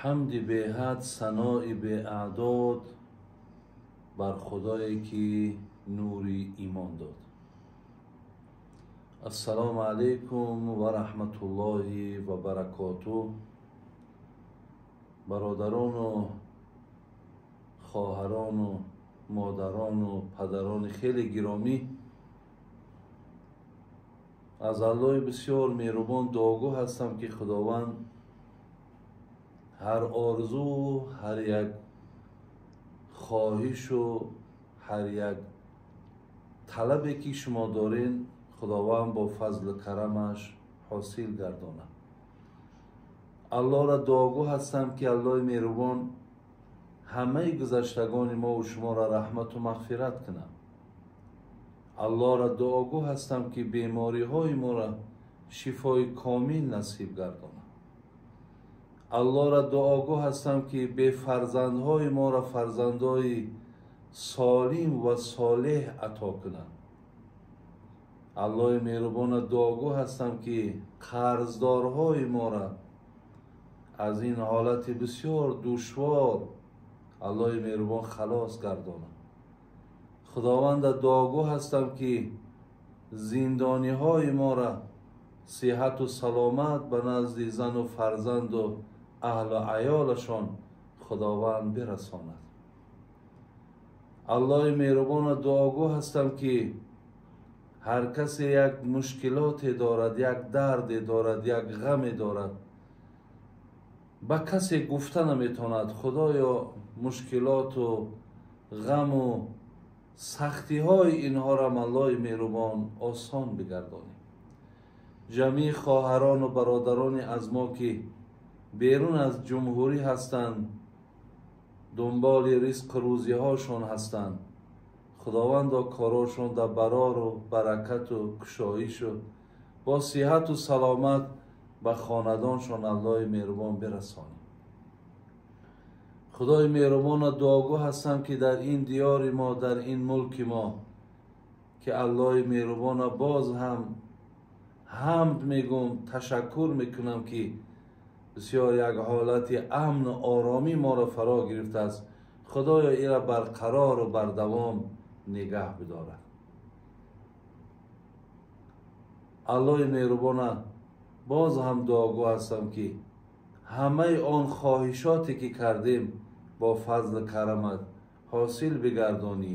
Ҳамди беҳад, санои беаъдод бар Худое ки нури имон дод. Ассалому алайкум ва раҳматуллоҳи ва баракотуҳ. Бародарону хоҳарону модарону падарони хеле гиромӣ, аз Аллоҳи бисёр меҳрубон дуогӯ ҳастам, ки Худованд ҳар орзу, ҳар як хоҳишу ҳар як талабе ки шумо дорен, Худованд бо фазлу карамаш ҳосил гардонад. Аллоҳро дуогӯ ҳастам, ки Аллоҳи меҳрубон ҳамаи гузаштагони мо ва шуморо раҳмату мағфират кунад. Аллоҳро дуогӯ ҳастам, ки бемориҳои моро шифои комил насиб гардонад. Аллоҳро дуогӯ ҳастам, ки бефарзандҳои моро фарзандҳои солим ва солеҳ ато кунад. Аллоҳи меҳрубонро дуогӯ ҳастам, ки қарздорҳои моро аз ин ҳолати бисёр душвор Аллоҳи меҳрубон халос гардонад. Худованда дуогӯ ҳастам, ки зиндониҳои моро сиҳату саломат ба назди зану фарзанду аҳлу аёлашон Худованд бирасонад. Аллоҳи меҳрубонро дуогӯ ҳастам, ки ҳар касе як мушкилоте дорад, як дарде дорад, як ғаме дорад, ба касе гуфта наметавонад. Худоё, мушкилоту ғаму сахтиҳои инҳоро Аллоҳи меҳрубон осон бигардонӣ. Ҷамъи хоҳарону бародарони аз мо, ки берун аз ҷумҳурӣ ҳастанд, дунболи ризқу рӯзиҳошон ҳастанд, Худовандо корошон дар барору баракату кушоишу бо сиҳату саломат ба хонадоншон Аллоҳи меҳрубон бирасонӣ. Худои меҳрубонро дуогӯ ҳастам, ки дар ин диёри мо, дар ин мулки мо, ки Аллоҳи меҳрубонро боз ҳам ҳамд мегӯм, ташаккур мекунам, ки бисёр як ҳолати амну оромӣ моро фаро гирифтааст. Худоё, ира барқарору бардавом нигаҳ бидорад. Аллоҳи меҳрубона боз ҳам дуогӯ ҳастам, ки ҳамаи он хоҳишоте ки кардем бо фазлу карамат ҳосил бигардонӣ.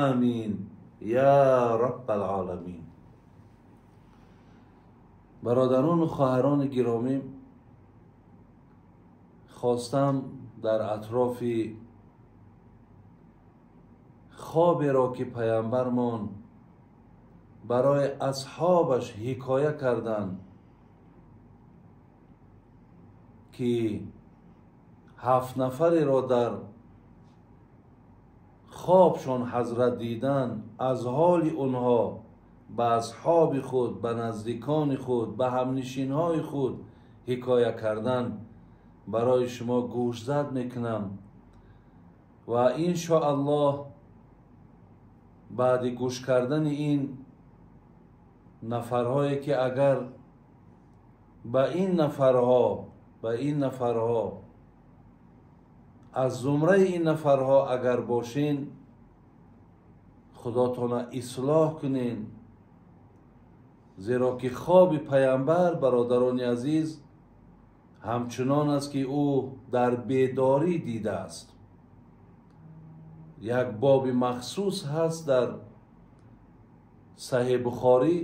Амин я раббалъоламин. Бародарону хоҳарони гиромӣ, хостам дар атрофи хоберо ки паямбармон барои асҳобаш ҳикоя карданд, ки 7 нафареро дар хобшон ҳазрат дидан, аз ҳоли онҳо ба асҳоби худ, ба наздикони худ, ба ҳамнишинҳои худ ҳикоя кардан, барои шумо гӯшзад мекунам ва иншоаллоҳ баъди гӯш кардани ин нафарҳое ки агар ба ин нафарҳо аз зумраи ин нафарҳо агар бошен, Худотона ислоҳ кунен, зеро ки хоби паямбар, бародарони азиз, ҳамчунон аст, ки ӯ дар бедорӣ дидааст. Як боби махсус ҳаст дар Саҳеҳ Бухорӣ,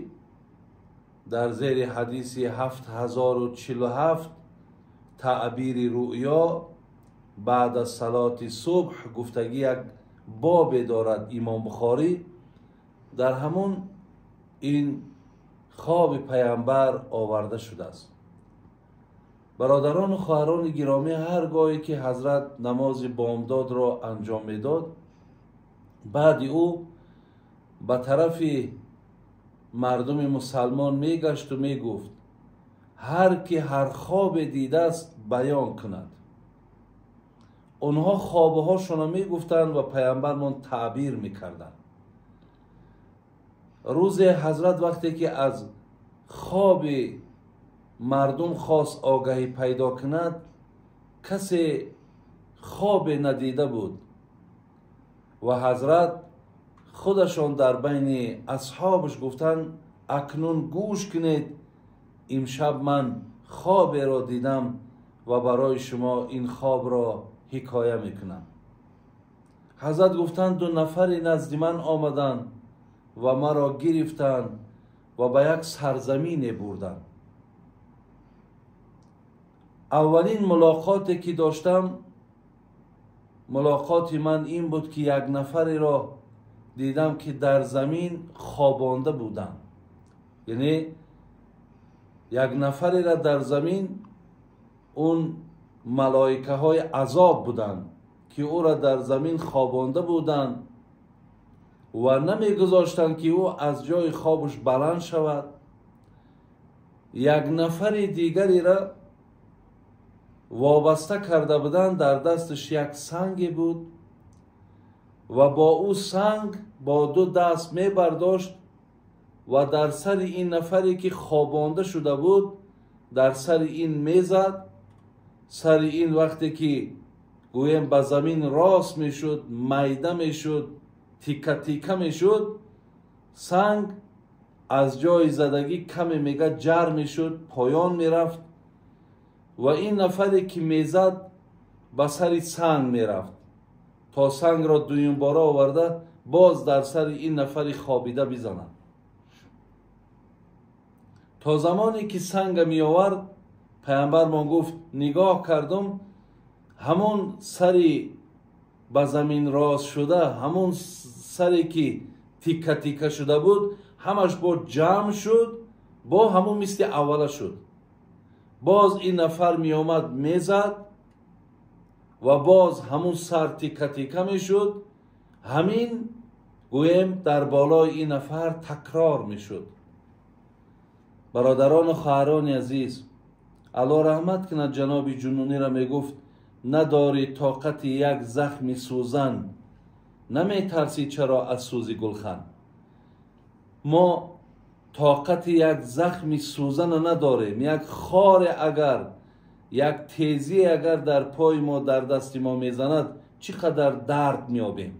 дар зери ҳадиси 7047 таъбири рӯё баъд аз салоти субҳ гуфтагӣ як бобе дорад Имом Бухорӣ. Дар ҳамон ин хоби паямбар оварда шудааст. Бародарону хоҳарони гиромӣ, ҳар гоҳе ки ҳазрат намози бомдодро анҷом медод, баъди ӯ ба тарафи мардуми мусалмон мегашту мегуфт: ҳар ки ҳар хобе дидааст баён кунад. Онҳо хобҳошонро мегуфтанд ва паямбармон таъбир мекарданд. Рӯзе ҳазрат вақте ки аз хоби мардум хост огаҳӣ пайдо кунад, касе хобе надида буд ва ҳазрат худашон дар байни асҳобаш гуфтанд: акнун гӯш кунед, имшаб ман хоберо дидам ва барои шумо ин хобро ҳикоя мекунам. Ҳазрат гуфтанд: ду нафари назди ман омаданд ва маро гирифтанд ва ба як сарзамине бурданд. Аввалин мулоқоте ки доштам, мулоқоти ман ин буд ки як нафареро дидам ки дар замин хобонда буданд. Яъне як нафареро дар замин он малоикаҳои азоб буданд ки ӯро дар замин хобонда буданд ва намегузоштанд ки ӯ аз ҷои хобаш баланд шавад. Як нафари дигареро вобаста карда буданд, дар дасташ як санге буд ва бо ӯ санг бо ду даст мебардошт ва дар сари ин нафаре ки хобонда шуда буд дар сари ин мезад. Сари ин вақте ки гӯем ба замин рост мешуд, майда мешуд, тика-тика мешуд, санг аз ҷои задагӣ каме мега ҷар мешуд, поён мерафт ва ин нафаре ки мезад ба сари санг мерафт то сангро дуюмбора оварда боз дар сари ин нафари хобида бизанад. То замоне ки санга меовард, паямбармон гуфт: нигоҳ кардум, ҳамон сари ба замин рост шуда, ҳамон саре ки тика-тика шуда буд, ҳамаш бо ҷамъ шуд, бо ҳамон мисли аввала шуд. Боз ин нафар меомад, мезад ва боз ҳамон сар тика-тика мешуд. Ҳамин гӯем дар болои ин нафар такрор мешуд. Бародарону хоҳарони азиз, Аллоҳ раҳмат кунад ҷаноби Ҷунуниро мегуфт: надорӣ тоқати як захми сӯзан, наметарсӣ чаро аз сӯзи гулхан. Мо тоқати як захми сӯзана надорем. Як хоре агар, як тезӣ агар дар пои мо, дар дасти мо мезанад, чӣ қадар дард меёбем.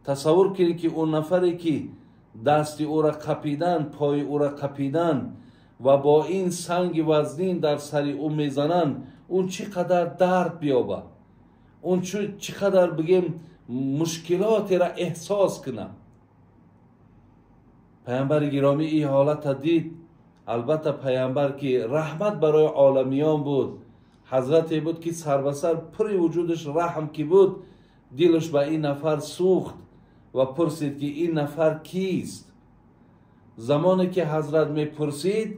Тасаввур кунед ки он нафаре ки дасти ӯра қапидан, пои ӯра қапидан ва бо ин санги вазнин дар сари ӯ мезананд, он чӣ қадар дард биёбад, он чӣ қадар бигем мушкилотеро эҳсос кунад. Паямбари гиромӣ ин ҳолата дид. Албатта паямбар ки раҳмат барои оламиён буд, ҳазрате буд ки сарбасар пури вуҷудаш раҳм ки буд, дилаш ба ин нафар сӯхт ва пурсид ки ин нафар кист. Замоне ки ҳазрат мепурсид,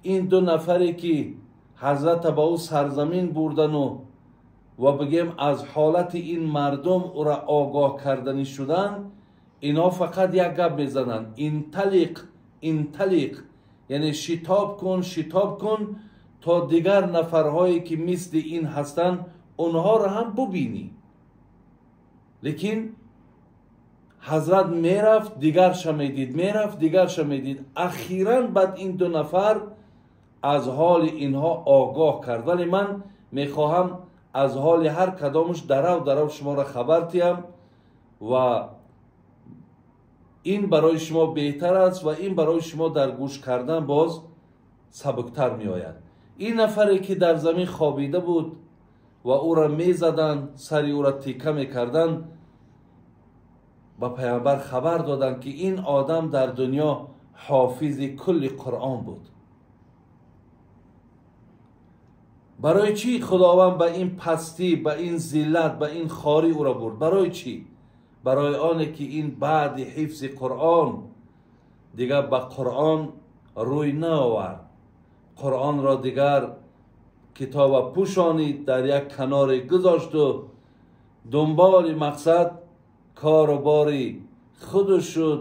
ин ду нафаре ки ҳазрата ба ӯ сарзамин бурдану ва бигем аз ҳолати ин мардум ӯра огоҳ карданӣ шуданд, инҳо фақат як гап мезананд: инталиқ, инталиқ, яъне шитоб кун, шитоб кун то дигар нафарҳое ки мисли ин ҳастанд онҳоро ҳам бубинӣ. Лекин ҳазрат мерафт, дигарша медид, мерафт, дигарша медид. Ахиран баъд ин ду нафар аз ҳоли инҳо огоҳ кард. Вале ман мехоҳам аз ҳоли ҳар кадомаш дарав дарав шуморо хабар диҳам ва ин барои шумо беҳтар аст ва ин барои шумо дар гӯш кардан боз сабуктар меояд. Ин нафаре ки дар замин хобида буд ва ӯро мезаданд, сари ӯро тика мекарданд, ба паямбар хабар доданд ки ин одам дар дунё ҳофизи кулли Қуръон буд. Барои чӣ Худованд ба ин пастӣ, ба ин зиллат, ба ин хорӣ ӯро бурд? Барои чӣ? Барои оне ки ин баъди ҳифзи Қуръон дигар ба Қуръон рӯй наовард. Қуръонро дигар китоба пӯшонид, дар як каноре гузошту дунболи мақсад кору бори худу шуд,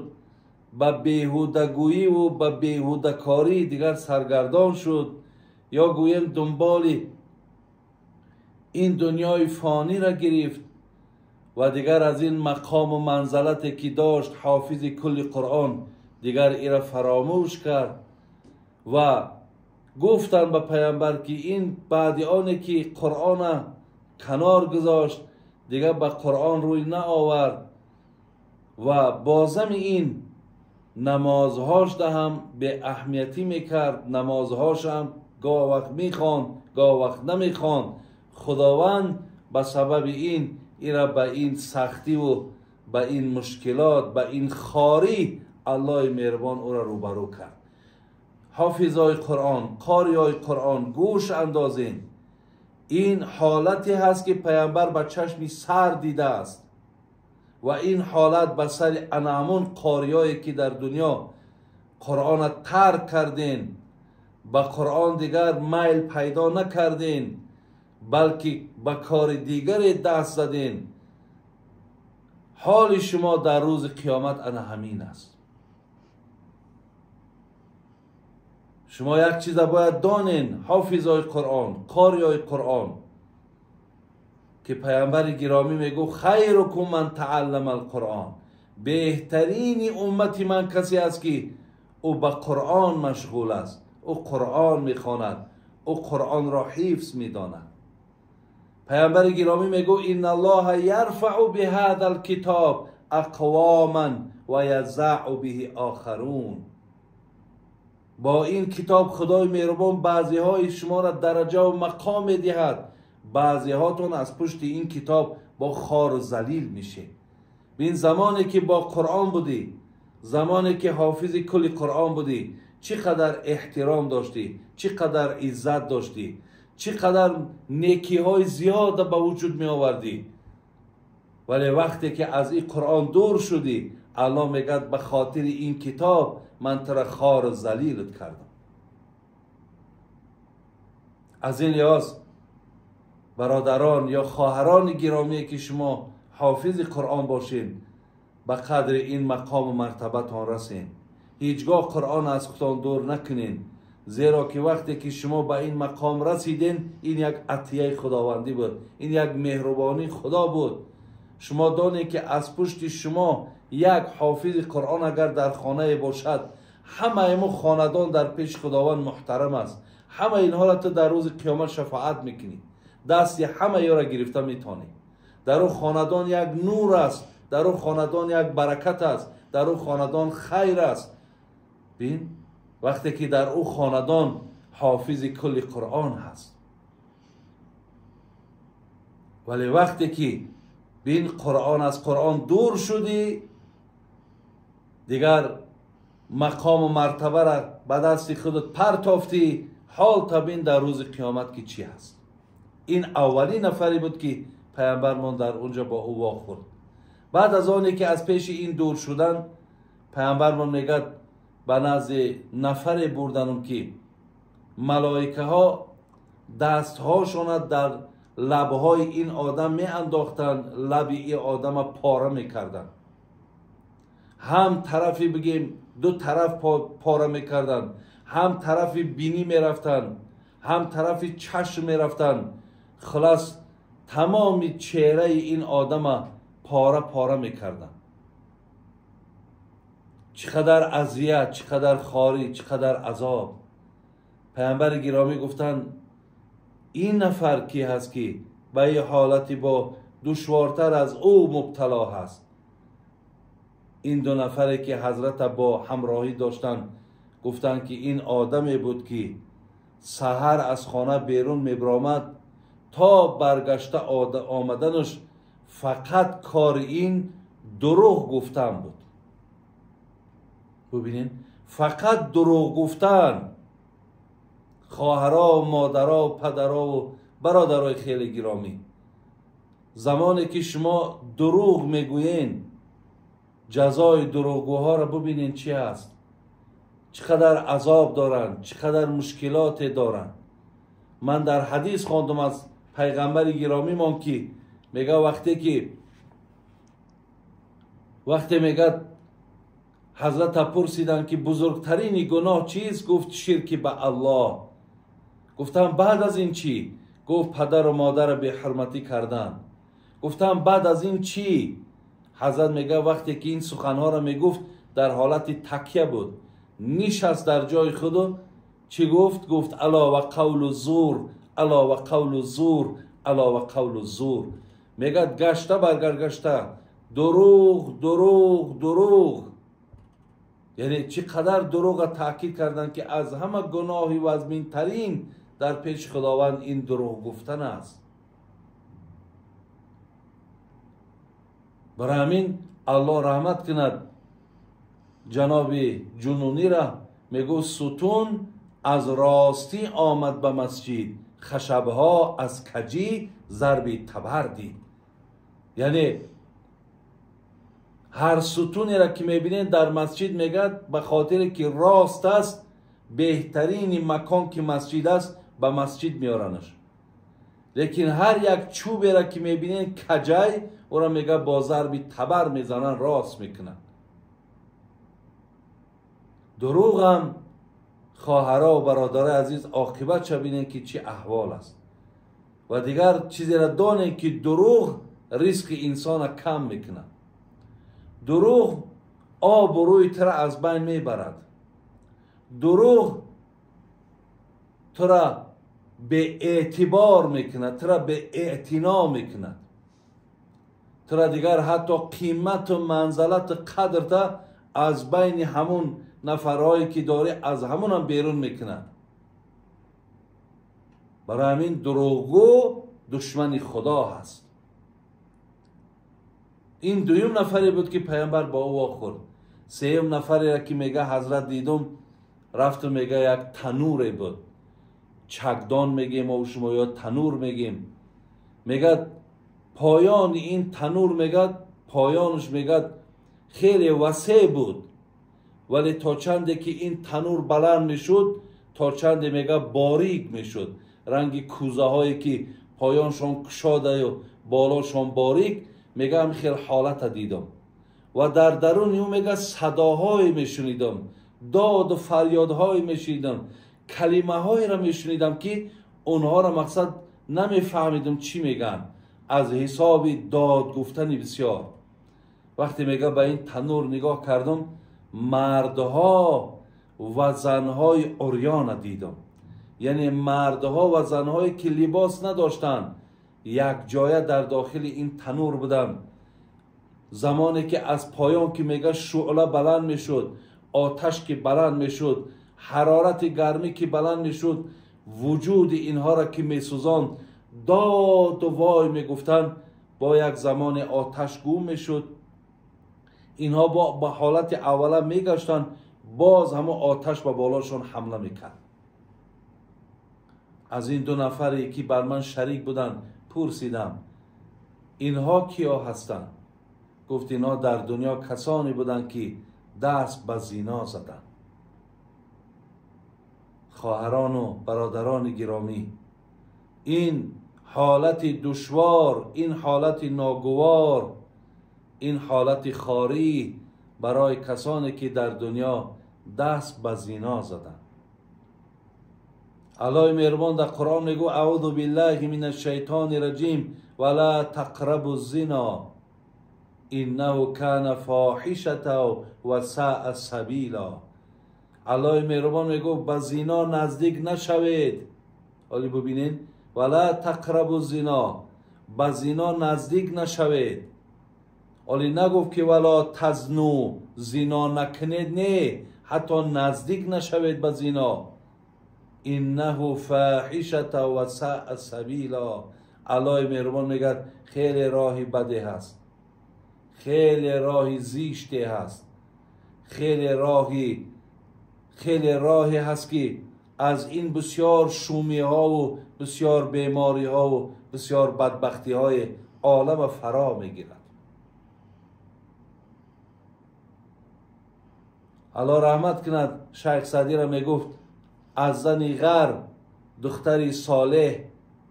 ба беҳудагӯиву ба беҳудакорӣ дигар саргардон шуд, ё гӯем дунболи ин дунёи фониро гирифт ва дигар аз ин мақому манзалате ки дошт ҳофизи кулли Қуръон дигар ира фаромӯш кард. Ва гуфтанд ба паямбар ки ин баъди оне ки Қуръона کنار گذاشت، دیگه به قرآن روی نآورد و بازم این نمازهاش ده هم به اهمیتی میکرد، نمازهاش هم گاه وقت میخواند گاه وقت نمیخواند. خداوند به سبب این ایرا به این سختی و به این مشکلات، به این خاری الله مهربان او را روبرو کرد. حافظای قرآن، قاریای قرآن، گوش اندازین. این حالتی هست که پیامبر به چشم سر دیده است و این حالت به سر انعمون قاریایی که در دنیا قرآن ترک کردین، به قرآن دیگر میل پیدا نکردین، بلکه به کار دیگر دست زدین، حال شما در روز قیامت انا همین است. شما یک چیز باید دانین حافظای قرآن، قاریای قرآن، که پیامبر گرامی میگو خیرکم من تعلم القرآن، بهترین امت من کسی است که او به قرآن مشغول است، او قرآن میخواند، او قرآن را حفظ میداند. پیامبر گرامی میگو ان الله یرفع بهذا الکتاب اقواما و یضع به آخرون. با این کتاب خدای مهربان بعضی های شما را درجه و مقام میدهد، بعضی هاتون از پشت این کتاب با خار و ذلیل میشه. این زمانی که با قرآن بودی، زمانی که حافظ کل قرآن بودی، چقدر احترام داشتی، چقدر عزت داشتی، چقدر نیکی های زیاد به وجود می آوردی. ولی وقتی که از این قرآن دور شدی، الله میگه به خاطر این کتاب من تو را خار و ذلیلت کردم. از این لحاظ برادران یا خواهران گرامی که شما حافظ قرآن باشین، به قدر این مقام و مرتبتان رسین. هیچگاه قرآن از خودتان دور نکنین، زیرا که وقتی که شما به این مقام رسیدین، این یک عطیه خداوندی بود، این یک مهربانی خدا بود. شما دانید که از پشت شما یک حافظ قرآن اگر در خانه باشد، همه ما خاندان در پیش خداوند محترم است. همه اینها را تو در روز قیامت شفاعت میکنی، دست همه یا را گرفته میتونی. در او خاندان یک نور است، در او خاندان یک برکت است، در او خاندان خیر است. بین وقتی که در او خاندان حافظ کل قرآن هست. ولی وقتی که بین قرآن از قرآن دور شدی، دیگر مقام و مرتبه را به دست خودت پرتافتی، حال تا بین در روز قیامت که چی هست. این اولین نفری بود که پیامبرمان در اونجا با او واخورد. بعد از آنی که از پیش این دور شدن، پیامبرمان میگه به نزد نفر بردنم که ملائکه ها دست هاشون در لبهای این آدم می انداختن، لب این آدم پاره می کردن. هم طرفی بگیم دو طرف پاره می کردن، هم طرفی بینی می رفتن، هم طرفی چشم می رفتن. خلاص تمام چهره این آدم پاره پاره می کردن. چقدر اذیت، چقدر خواری، چقدر عذاب. پیامبر گرامی گفتن این نفر کی هست که به یه حالتی با دشوارتر از او مبتلا هست؟ این دو نفری که حضرت با همراهی داشتن گفتن که این آدمی بود که سحر از خانه بیرون میبرآمد تا برگشته آمدنش فقط کار این دروغ گفتن بود. ببینین، فقط دروغ گفتن. خواهرها و مادرها و پدرها و برادرای خیلی گرامی، زمانی که شما دروغ میگویین، جزای دروغگوها را ببینین چی هست، چقدر عذاب دارن، چقدر مشکلات دارن. من در حدیث خواندم از پیغمبر گرامی من که میگه وقتی میگه حضرت پرسیدن که بزرگترین گناه چیست؟ گفت شرک به الله. گفتم بعد از این چی؟ گفت پدر و مادر به حرمتی کردن. گفتم بعد از این چی؟ حضرت میگه وقتی که این سخنها را میگفت در حالت تکیه بود، نشست در جای خود. چی گفت؟ گفت الا و قول زور، الا و قول زور، Ало ва қавлу зур. Мегӯяд гашта баргаргашта дурӯғ, дурӯғ, дурӯғ. Яъне чӣ қадар дурӯға таъкид карданд, ки аз ҳама гуноҳи вазминтарин дар пеши Худованд ин дурӯғ гуфтан аст. Барои ҳамин Аллоҳ раҳмат кунад ҷаноби Ҷунунира, мегӯ сутун аз ростӣ омад ба масҷид, хашабҳо аз каҷӣ зарби табар дид. Яъне ҳар сутунеро ки мебинед дар масҷид, мегӯяд ба хотире ки рост аст, беҳтарини макон ки масҷид аст, ба масҷид меоранаш. Лекин ҳар як чӯберо ки мебинед каҷай, ӯро мегӯяд бо зарби табар мезананд, рост мекунанд. Дурӯғам хоҳаро ва бародарои азиз, оқибатша бинед ки чӣ аҳвол аст. Ва дигар чизеро донед ки дурӯғ ризқи инсона кам мекунад. Дурӯғ обу рӯи тура аз байн мебарад. Дурӯғ тура беэътибор мекунад, тура беэътино мекунад. Тура дигар ҳатто қимату манзалату қадрта аз байни ҳамун нафарҳое ки дорӣ, аз ҳамунам берун мекунад. Барои ҳамин дурӯғгӯ душмани Худо ҳаст. Ин дуюм нафаре буд ки паямбар бо ӯ вохӯрд. Сеюм нафареро ки мега ҳазрат дидум, рафту мега як тануре буд, чакдон мегем мо шумо ё танур мегем. Мегад поёни ин танур, мегад поёнаш, мегад хеле васеъ буд, вале то чанде ки ин танур баланд мешуд, то чанде мега борик мешуд. Ранги кӯзаҳое ки поёншон кушодаю болошон борик, мега ҳам хел ҳолата дидам. Ва дар даруни ӯ мега садоҳое мешунидам, доду фарёдҳое мешунидам, калимаҳоеро мешунидам ки онҳоро мақсад намефаҳмидам чӣ мегӯянд, аз ҳисоби дод гуфтани бисёр. Вақте мега ба ин танур нигоҳ кардам, мардҳо ва занҳои урёна дидам. Яъне мардҳо ва занҳое ки либос надоштанд, якҷоя дар дохили ин танур буданд. Замоне ки аз поён ки мега шӯъла баланд мешуд, оташ ки баланд мешуд, ҳарорати гармӣ ки баланд мешуд, вуҷуди инҳоро ки месӯзонд, доду вой мегуфтанд. Бо як замоне оташ гум мешуд, инҳо ба ҳолати аввала мегаштанд, боз ҳамон оташ ба болошон ҳамла мекард. Аз ин ду нафаре ки бар ман шарик буданд пурсидам, инҳо киё ҳастанд? Гуфт инҳо дар дунё касоне буданд ки даст ба зино заданд. Хоҳарону бародарони гиромӣ, ин ҳолати душвор, ин ҳолати ногувор, ин ҳолати хорӣ барои касоне ки дар дунё даст ба зино заданд. Аллоҳи меҳрубон дар Қуръон мегӯ: аъузу биллаҳи минаш шайтони раҷим ва ла тақрабу зино иннаҳу кана фоҳишата ва саа сабила. Аллоҳи меҳрубон мегӯ: ба зино наздик нашавед. Ҳоли бубинед, ва ла тақрабу зино, ба зино наздик нашавед. Оли нагуфт ки вала тазну, зино накунед, не, ҳатто наздик нашавед ба зино. Иннаҳу фоҳишата ва саа сабила. Аллоҳи меҳрубон мегӯяд хеле роҳи баде ҳаст, хеле роҳи зиште ҳаст, хеле роҳе ҳаст ки аз ин бисёр шумиҳову бисёр бемориҳову бисёр бадбахтиҳои олама фаро мегирад. Аллоҳ раҳмат кунад Шайх Саъдиро мегуфт: аз зани ғар духтари солеҳ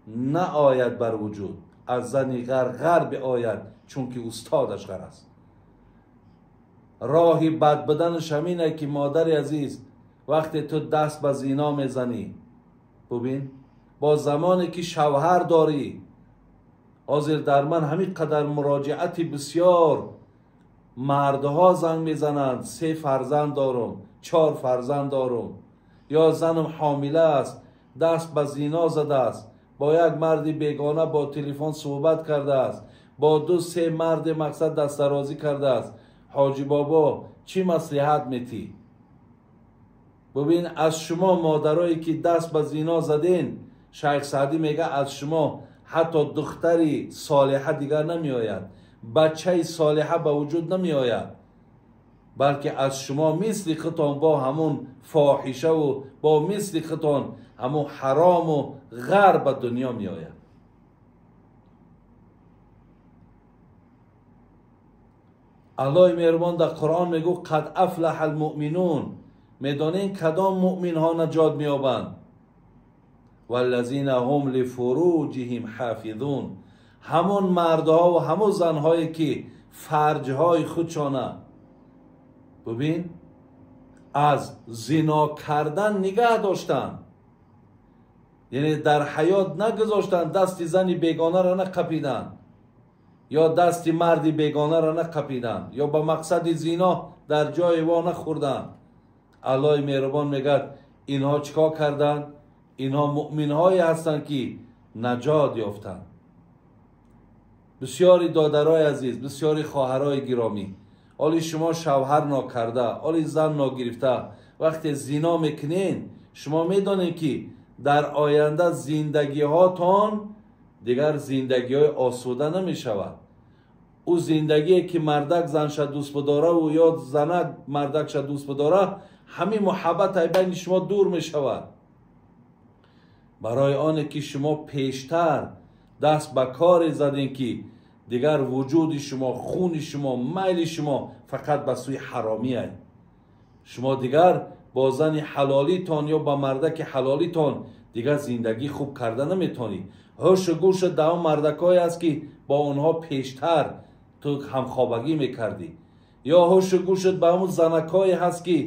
наояд бар вуҷуд, аз зани ғар ғар биояд, чунки устодаш ғар аст. Роҳи бад буданаш ҳамине ки модари азиз, вақте ту даст ба зино мезанӣ, бубин, бо замоне ки шавҳар дорӣ, ҳозир дар ман ҳамин қадар муроҷиати бисёр мардҳо занг мезананд: се фарзанд дорум, чор фарзанд дорум, ё занам ҳомила аст, даст ба зино задааст, бо як марди бегона бо телефон суҳбат кардааст, бо 2-3 марди мақсад дастдарозӣ кардааст. Ҳоҷи бобо, чӣ маслиҳат метӣ? Бубин, аз шумо модарое ки даст ба зино заден, Шайх Саъдӣ мега аз шумо ҳатто духтари солиҳа дигар намеояд, бачаи солиҳа ба вуҷуд намеояд, балки аз шумо мисли худтон бо ҳамун фоҳишаву бо мисли худтон ҳамун ҳарому ғар ба дунё меояд. Аллоҳи меҳрубон дар Қуръон мегӯ қад афлаҳа алмуъминун. Медонен кадом муъминҳо наҷот меёбанд? Валлазина ҳум лифуруҷиҳим ҳофизун. Ҳамон мардҳо ва ҳамон занҳое ки фарҷҳои худшона бубин аз зино кардан нигаҳ доштанд, яъне дар ҳаёт нагузоштанд, дасти зани бегонаро нақапиданд ё дасти марди бегонаро нақапиданд ё ба мақсади зино дар ҷои во нахӯрданд. Аллоҳи меҳрубон мегӯяд инҳо чӣ кор карданд? Инҳо муъминҳое ҳастанд ки наҷот ёфтанд. Бисёри додарои азиз, бисёри хоҳарои гиромӣ, оли шумо шавҳар нокарда, оли зан ногирифта, вақте зино мекунед, шумо медонед ки дар оянда зиндагиҳотон дигар зиндагиҳои осуда намешавад. Ӯ зиндагие ки мардак занша дӯст бидораву ё занак мардакша дӯст бидора, ҳамин муҳаббат ай байни шумо дур мешавад. Барои оне ки шумо пештар даст ба коре задем ки дигар вуҷуди шумо, хуни шумо, майли шумо фақат ба сӯи ҳаромӣ ай. Шумо дигар бо зани ҳалолитон ё ба мардаки ҳалолитон дигар зиндагӣ хуб карда наметонӣ. Ҳушу гӯшу дар он мардакҳое аст ки бо онҳо пештар ту ҳамхобагӣ мекардӣ, ё ҳушу гӯшут ба он занакҳое ҳаст ки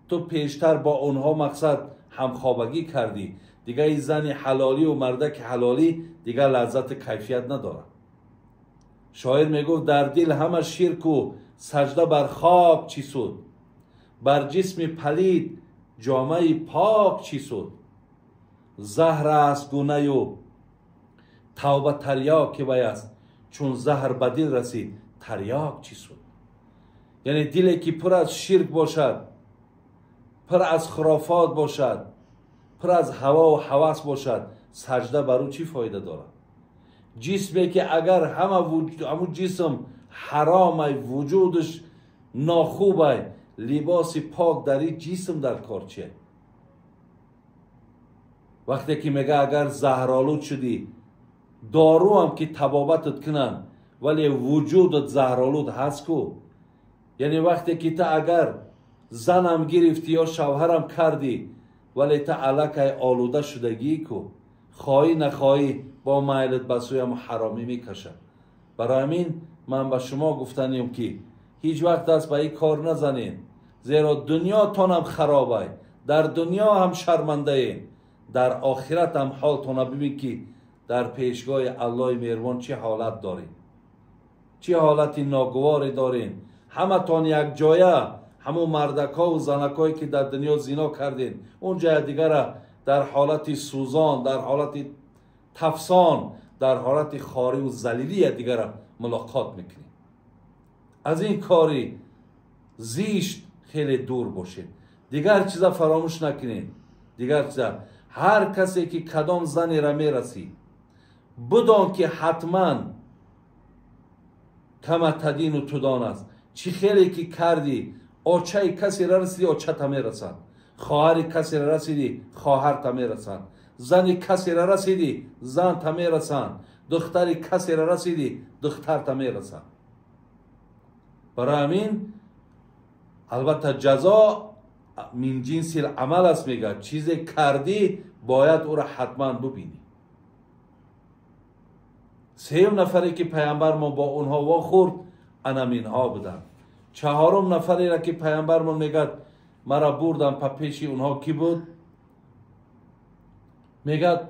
ту пештар бо онҳо мақсад ҳамхобагӣ кардӣ. Дигар ин зани ҳалолию мардаки ҳалолӣ дигар лаззату кайфият надорад. Шоир мегуфт дар дил ҳама ширку саҷда бар хок чӣ суд, бар ҷисми палид ҷомаи пок чӣ суд. Заҳр аст гунаю тавба тарёки вай аст, чун заҳр ба дил расид тарёк чӣ суд. Яъне диле ки пур аз ширк бошад, пур аз хурофот бошад, пур аз ҳавову ҳавас бошад, саҷда бар ӯ чӣ фоида дорад? Ҷисме ки агар ҳама ҳамун ҷисм ҳаромай, вуҷудаш нохубай, либоси пок дар ин ҷисм дар кор чие? Вақте ки мега агар заҳролуд шудӣ, доруам ки табобатат кунанд, вале вуҷудат заҳролуд ҳаст ку. Яъне вақте ки ту агар занам гирифтӣ ё шавҳарам кардӣ, вале ту аллакай олуда шудагӣ ку, хоҳӣ нахоҳӣ бо майлат ба сӯи ҳамун ҳаромӣ мекашад. Барои ҳамин ман ба шумо гуфтанем ки ҳеҷ вақт даст ба ин кор назанед, зеро дунётонам харобай, дар дунё ҳам шармандаем, дар охират ҳам ҳолтона бибин ки дар пешгоҳи Аллоҳи меҳрубон чӣ ҳолат дорем, чӣ ҳолати ногуворе дорем. Ҳаматон якҷоя ҳамун мардакҳову занакҳое ки дар дунё зино кардем, он ҷая дигара дар ҳолати сӯзон, дар ҳолати тафсон, дар ҳолати хориву залилия дигара мулоқот мекунем. Аз ин кори зишт хеле дур бошед. Дигар чиза фаромӯш накунед. Дигар чиза, ҳар касе ки кадом занеро мерасӣ, бидон ки ҳатман кама тадину тудон аст. Чӣ хеле ки кардӣ, очаи касеро расидӣ, очата мерасанд, хоҳари касеро расидӣ, хоҳарта мерасанд, зани касеро расидӣ, занта мерасанд, духтари касеро расидӣ, духтарта мерасанд. Барои ҳамин албатта ҷазо мин ҷинси амал аст, мегӯяд чизе кардӣ бояд ӯро ҳатман бубинӣ. Сеюм нафаре ки пайғамбармон бо онҳо вохӯрд, анаминҳо буданд. Чаҳорум нафареро ки пайғамбармон мегӯяд мара бурдам па пеши онҳо, кӣ буд? Мегӯяд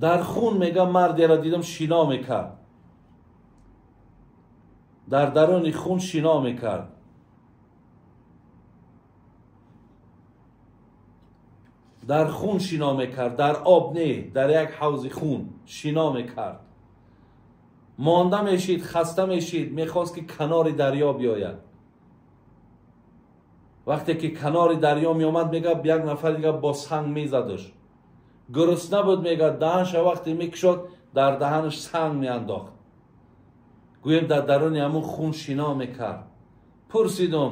дар хун, мега мардеро дидам шино мекард, дар даруни хун шино мекард. Дар хун шино мекард, дар об не, дар як ҳавзи хун шино мекард. Монда мешид, хаста мешид, мехост ки канори дарё биёяд. Вақте ки канори дарё меомад, мега як нафар дига бо санг мезадаш. Гурусна буд, мега даҳанша вақте мекушод, дар даҳанаш санг меандохт. Гӯем дар даруни ҳамун хун шино мекард. Пурсидум,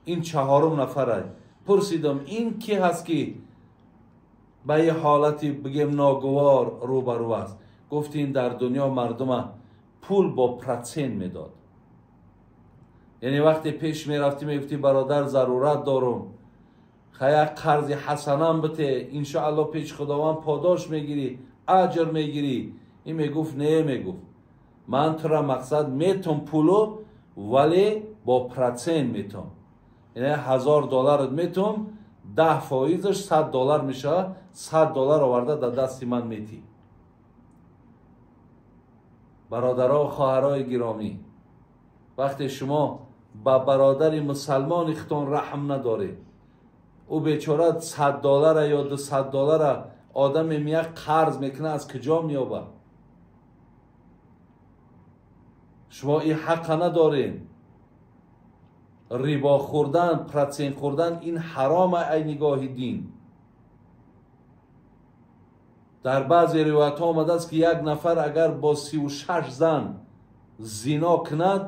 ин чаҳорум нафара. Пурсидум, ин ки ҳаст ки ба ин ҳолати бигем ногувор рӯбарӯ аст? Гуфт ин дар дунё мардума пул бо процент медод. Яъне вақте пеш мерафтӣ мегуфтӣ бародар зарурат дорум, хая қарзи ҳасанам бите, иншоалло пеш худованд подош мегирӣ, аҷр мегирӣ. Ин мегуфт не, мегуфт ман тура мақсад метум пулу, вале бо процент метум. Яъне $1000 метум, 10%-аш $100 мешавад, $100 оварда дар дасти ман метӣ. Бародаро ва хоҳарои гиромӣ, вақте шумо ба бародари мусалмони худтон раҳм надоред, ӯ бечора $100 ё $200 одаме меяд қарз мекунад, аз куҷо меёбад? Шумо ин ҳаққа надоред. Рибо хӯрдан, процент хӯрдан ин ҳаром ай нигоҳи дин. Дар баъзе ривоятҳо омадааст ки як нафар агар бо 36 зан зино кунад,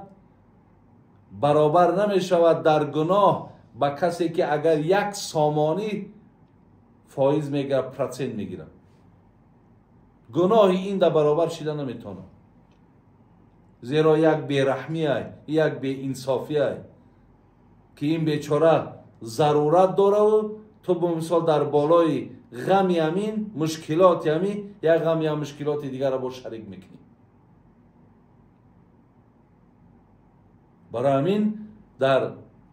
баробар намешавад дар гуноҳ ба касе ки агар як сомонӣ фоиз мегирад, процент мегирад. Гуноҳи ин дар баробар шида наметавонад, зеро як бераҳмӣ, як беинсофӣ ки ин бечора зарурат дораву ту бо мисол дар болои ғами ҳамин мушкилоти ҳамин як ғами ҳам мушкилоти дигарро бо шарик мекунӣ. Барои ҳамин дар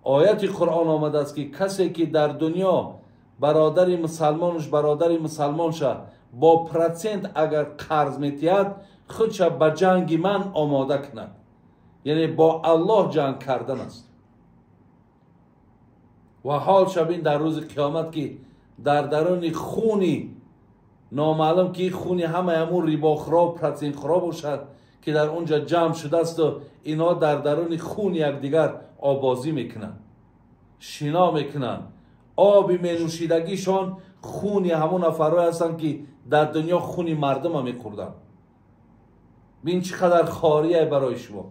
ояти Қуръон омадааст ки касе ки дар дунё бародари мусалмонаш бародари мусалмонша бо процент агар қарз метиҳад, худша ба ҷанги ман омода кунад, яъне бо Аллоҳ ҷанг кардан аст. Ва ҳол шабин дар рӯзи қиёмат ки дар даруни хуни номаълум ки хуни ҳамаи ҳамун рибохӯро процентхӯро бошад ки дар онҷа ҷамъ шудаасту инҳо дар даруни хуни якдигар обозӣ мекунанд, шино мекунанд. Оби менӯшидагишон хуни ҳамун нафарҳое ҳастанд ки дар дунё хуни мардума мехӯрданд. Бин чӣ қадар хорие барои шумо.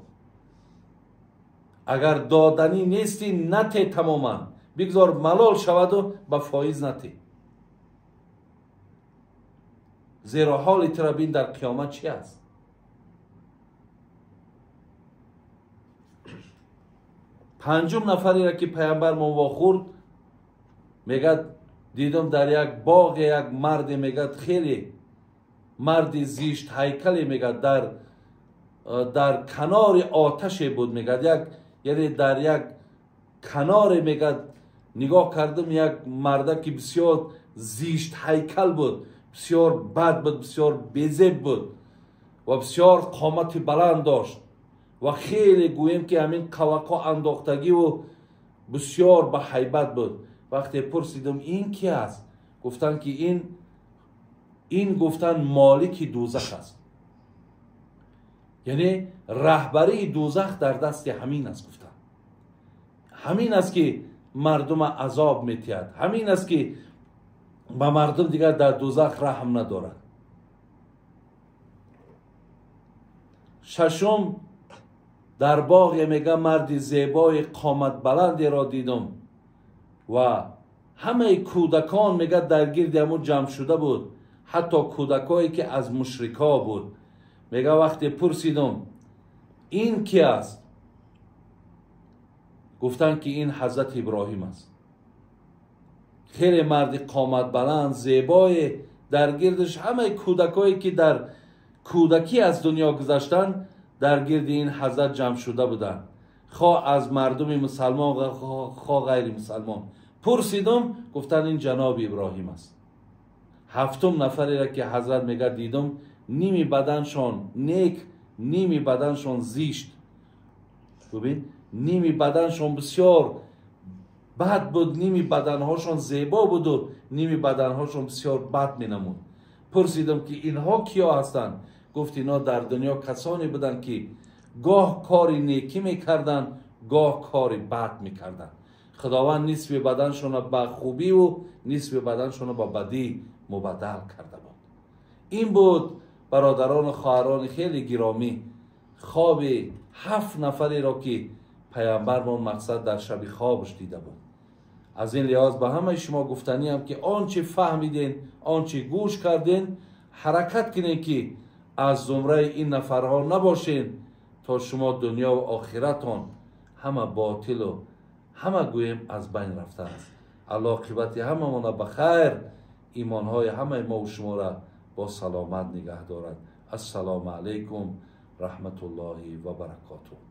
Агар доданӣ нестӣ, нате тамоман, бигзор малол шаваду ба фоиз нате, зеро ҳоли тура бин дар қиёмат чӣ аст. Панҷум нафареро ки паямбар мо вохӯрд, мегӯяд дидам дар як боғе як марде, мегӯяд хеле марди зишт ҳайкале, мегӯяд дар канори оташе буд, мегӯяд як, яъне дар як каноре, мегӯяд нигоҳ кардам як марда ки бисёр зишт ҳайкал буд, бисёр бад буд, бисёр безеб буд ва бисёр қомати баланд дошт ва хеле гӯем ки ҳамин қавақо андохтагиву бисёр ба ҳайбат буд. Вақте пурсидам ин ки аст, гуфтанд ки ин гуфтанд молики дӯзах аст, яъне раҳбарии дӯзах дар дасти ҳамин аст. Гуфтанд ҳамин аст ки мардума азоб метиҳад, ҳамин аст ки ба мардум дигар дар дӯзах раҳм надорад. Шашум, дар боғе мега марди зебои қоматбаландеро дидум ва ҳамаи кӯдакон мега дар гирди ҳамун ҷамъ шуда буд, ҳатто кӯдакое ки аз мушрикҳо буд. Мега вақте пурсидум ин ки аст, гуфтанд ки ин ҳазрати Иброҳим аст. Хеле марди қоматбаланд зебое, дар гирдаш ҳамаи кӯдакое ки дар кӯдакӣ аз дунё гузаштанд дар гирди ин ҳазрат ҷамъ шуда буданд, хоҳ аз мардуми мусалмон хоҳ ғайри мусалмон. Пурсидум, гуфтанд ин ҷаноби Иброҳим аст. Ҳафтум нафареро ки ҳазрат мега дидум, ними баданшон нек, ними баданшон зишт. Бубин, ними баданшон бисёр Бад буд, ними баданҳошон зебо буду ними баданҳошон бисёр бад менамуд. Пурсидам, ки инҳо киё ҳастанд? Гуфт, инҳо дар дунё касоне буданд, ки гоҳ кори некӣ мекарданд, гоҳ кори бад мекарданд. Худованд нисфи баданшонро ба хубиву нисфи баданшонро ба бадӣ мубаддал карда буд. Ин буд, бародарону хоҳарони хеле гиромӣ, хоби 7 нафареро, ки паямбармон мақсад дар шаби хобаш дида буд. Аз ин лиҳоз ба ҳамаи шумо гуфтаниам, ки он чи фаҳмиден, он чи гӯш карден, ҳаракат кунед, ки аз зумраи ин нафарҳо набошен, то шумо дунё ва охиратон ҳама ботилу ҳама гӯем аз байн рафтааст. Аллоҳ оқибати ҳамамона ба хайр, имонҳои ҳамаи мо шуморо бо саломат нигаҳ дорад. Ассалому алайкум раҳматуллоҳи ва баракотуҳ.